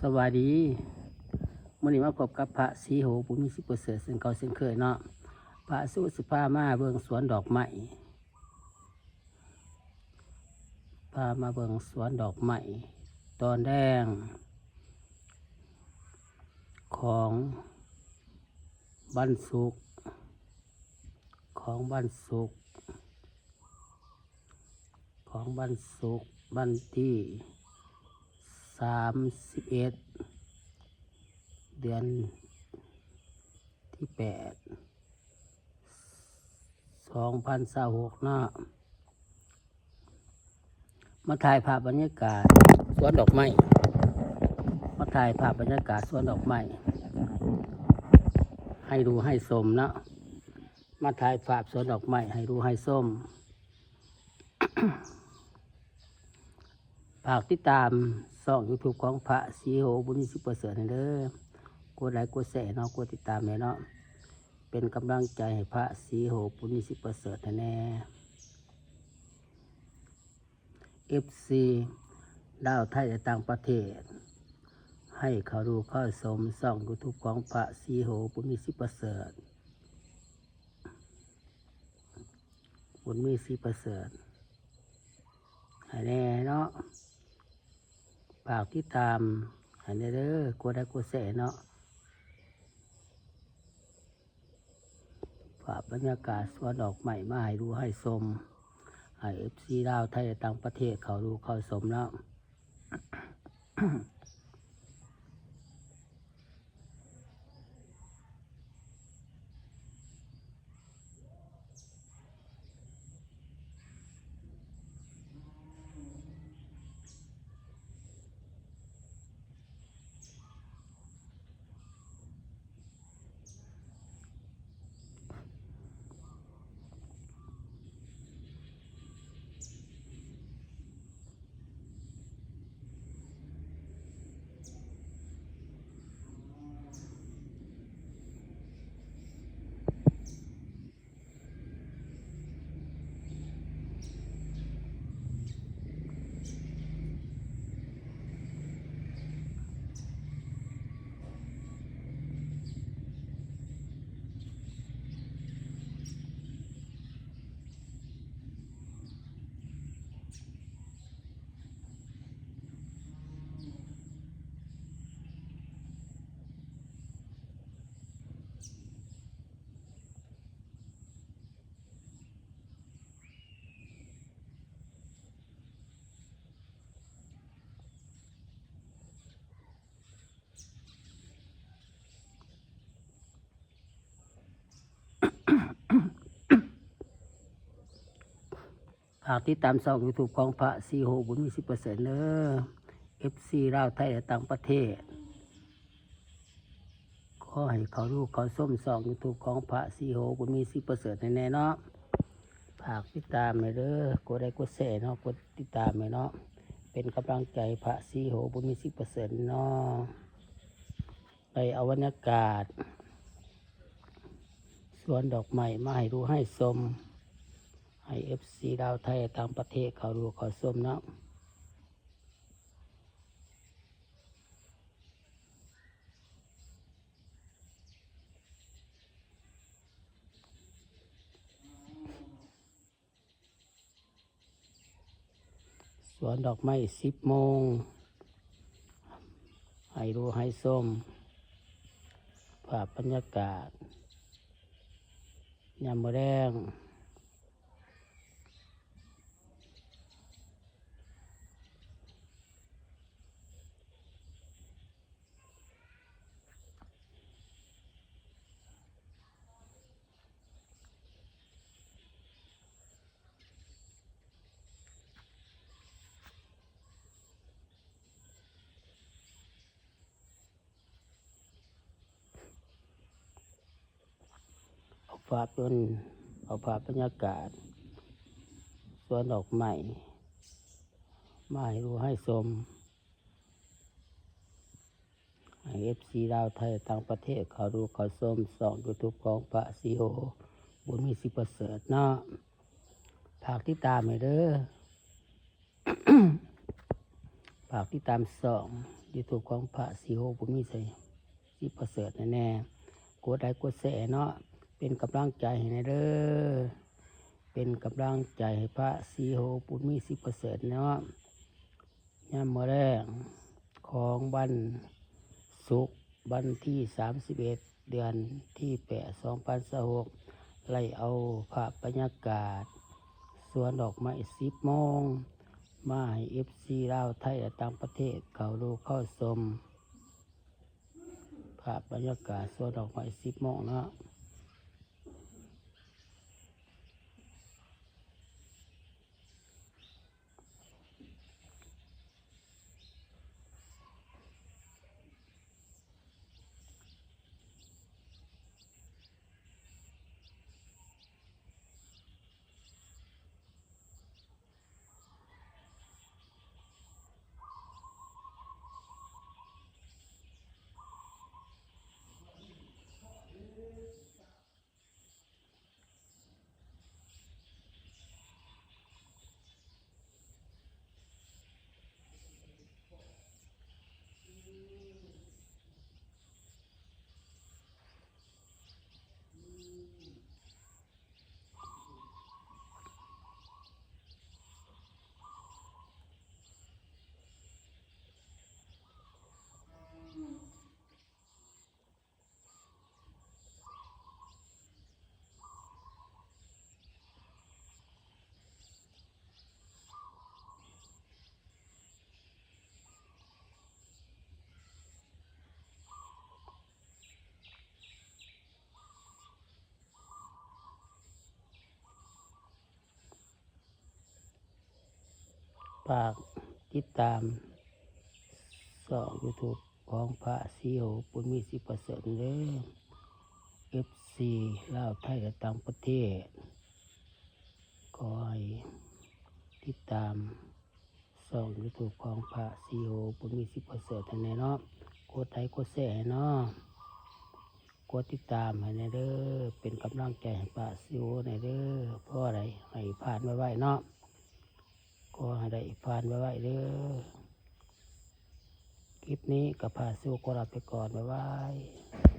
ສະບາຍດີ ມື້ນີ້ມາພົບກັບພະສີໂຫ ບຸນມີ ສິບປະເສີດ ເຊັ່ນເກົ່າເຊັ່ນເຄີຍເນາະ. ພະສີໂຫຊິພາມາເບິ່ງສວນດອກໄມ້ ພາມາເບິ່ງສວນດອກໄມ້ຕອນແລງຂອງວັນສຸກ ຂອງວັນສຸກ ຂອງວັນສຸກ ວັນທີສາມສິບເອັດ ເດືອນທີແປດ ສອງພັນຊາວຫົກເນາະ. ມາຖ່າຍພາບບັນຍາກາດສວນດອກໄມ້ ມາຖ່າຍພາບບັນຍາກາດສວນດອກໄມ້ໃຫ້ດູໃຫ້ຊົມເນາະ. ມາຖ່າຍພາບສວນດອກໄມ້ໃຫ້ດູໃຫ້ຊົມ. ຝາກຕິດຕາມຊ່ອງຢູທູບຂອງພະສີໂຫ ບຸນມີ ສິບປະເສີດ ໃຫ້ເດີ. ກົດໄລກົດແຊເນາະ ກົດຕິດຕາມໃຫ້ເນາະ ເປັນກຳລັງໃຈໃຫ້ພະສີໂຫ ບຸນມີ ສິບປະເສີດ ໃຫ້ແດ່. ເອັຟຊີ ລາວ ໄທ ແລະ ຕ່າງປະເທດ ໃຫ້ເຂົ້າດູເຂົ້າຊົມຊ່ອງຢູທູບຂອງພະສີໂຫ ບຸນມີ ສິບປະເສີດ ບຸນມີ ສິບປະເສີດ ໃຫ້ແດ່ເນາະ. ຝາກຕິດຕາມໃຫ້ແດ່ເດີ ກົດໄລກົດແຊເນາະ. ພາບບັນຍາກາດສວນດອກໄມ້ມາໃຫ້ດູໃຫ້ຊົມ ໃຫ້ເອັຟຊີ ລາວ ໄທ ແລະ ຕ່າງປະເທດ ເຂົ້າດູເຂົ້າຊົມເນາະ. ຝາກຕິດຕາມຊ່ອງຢູທູບຂອງພະສີໂຫ ບຸນມີ ສິບປະເສີດ ເດີ ເອັຟຊີ ລາວ ໄທ ແລະ ຕ່າງປະເທດ. ຂໍໃຫ້ເຂົ້າດູເຂົ້າຊົມຊ່ອງຢູທູບຂອງພະສີໂຫ ບຸນມີ ສິບປະເສີດ ໃຫ້ແດ່ເນາະ. ຝາກຕິດຕາມໃຫ້ເດີ ກົດໄລກົດແຊເນາະ ກົດຕິດຕາມໃຫ້ເນາະ ເປັນກຳລັງໃຈພະສີໂຫ ບຸນມີ ສິບປະເສີດ ເນາະ. ໄດ້ເອົາບັນຍາກາດສວນດອກໄມ້ມາໃຫ້ດູໃຫ້ຊົມ ໃຫ້ເອັຟຊີ ລາວ ໄທ ຕ່າງປະເທດ ເຂົ້າດູເຂົ້າຊົມເນາະ. ສວນດອກໄມ້ ສິບໂມງ ໃຫ້ດູໃຫ້ຊົມ ພາບບັນຍາກາດຍາມມື້ແລງ. ເອົາພາບ ເອົາພາບບັນຍາກາດສວນດອກໄມ້ມາໃຫ້ດູໃຫ້ຊົມ. ໃຫ້ເອັຟຊີ ລາວ ໄທ ຕ່າງປະເທດ ເຂົ້າດູເຂົ້າຊົມຊ່ອງຢູທູບຂອງພະສີໂຫ ບຸນມີ ສິບປະເສີດ ເນາະ. ຝາກຕິດຕາມໃຫ້ເດີ ຝາກຕິດຕາມຊ່ອງ YouTube ຂອງພະສີໂຫ ບຸນມີໄຊ ສີປະເສີດແນ່ໆ. ກົດໄລກົດແຊເນາະ ເປັນກຳລັງໃຈໃຫ້ແນ່ເດີ ເປັນກຳລັງໃຈໃຫ້ພະສີໂຫ ບຸນມີ ສີປະເສີດເນາະ. ຍາມມື້ແລງຂອງວັນສຸກ ວັນທີສາມສິບເອັດ ເດືອນທີແປດ ສອງພັນຊາວຫົກ ໄດ້ເອົາພາບບັນຍາກາດສວນດອກໄມ້ ສິບໂມງ ມາໃຫ້ເອັຟຊີລາວ ໄທ ແລະ ຕ່າງປະເທດເຂົ້າດູເຂົ້າຊົມ ພາບບັນຍາກາດສວນດອກໄມ້ ສິບໂມງເນາະ. ຝາກຕິດຕາມຊ່ອງ YouTube ຂອງພະສີໂຫ ບຸນມີ ສີປະເສີດເດີ ເອັຟຊີລາວ ໄທ ແລະ ຕ່າງປະເທດ. ຂໍໃຫ້ຕິດຕາມຊ່ອງ YouTube ຂອງພະສີໂຫ ບຸນມີ ສີປະເສີດ ໃຫ້ແນ່ເນາະ. ກົດໄລກົດແຊໃຫ້ເນາະ. ກົດຕິດຕາມໃຫ້ແນ່ເດີ ເປັນກຳລັງໃຈໃຫ້ພະສີໂຫແນ່ເດີ. ພໍໄດ້ໃຫ້ຜ່ານໄວໆເນາະ ຂໍໃຫ້ໄດ້ຜ່ານໄວໆເດີ. ຄລິບນີ້ກໍພະສີໂຫຂໍລາໄປກ່ອນ ບາຍບາຍ.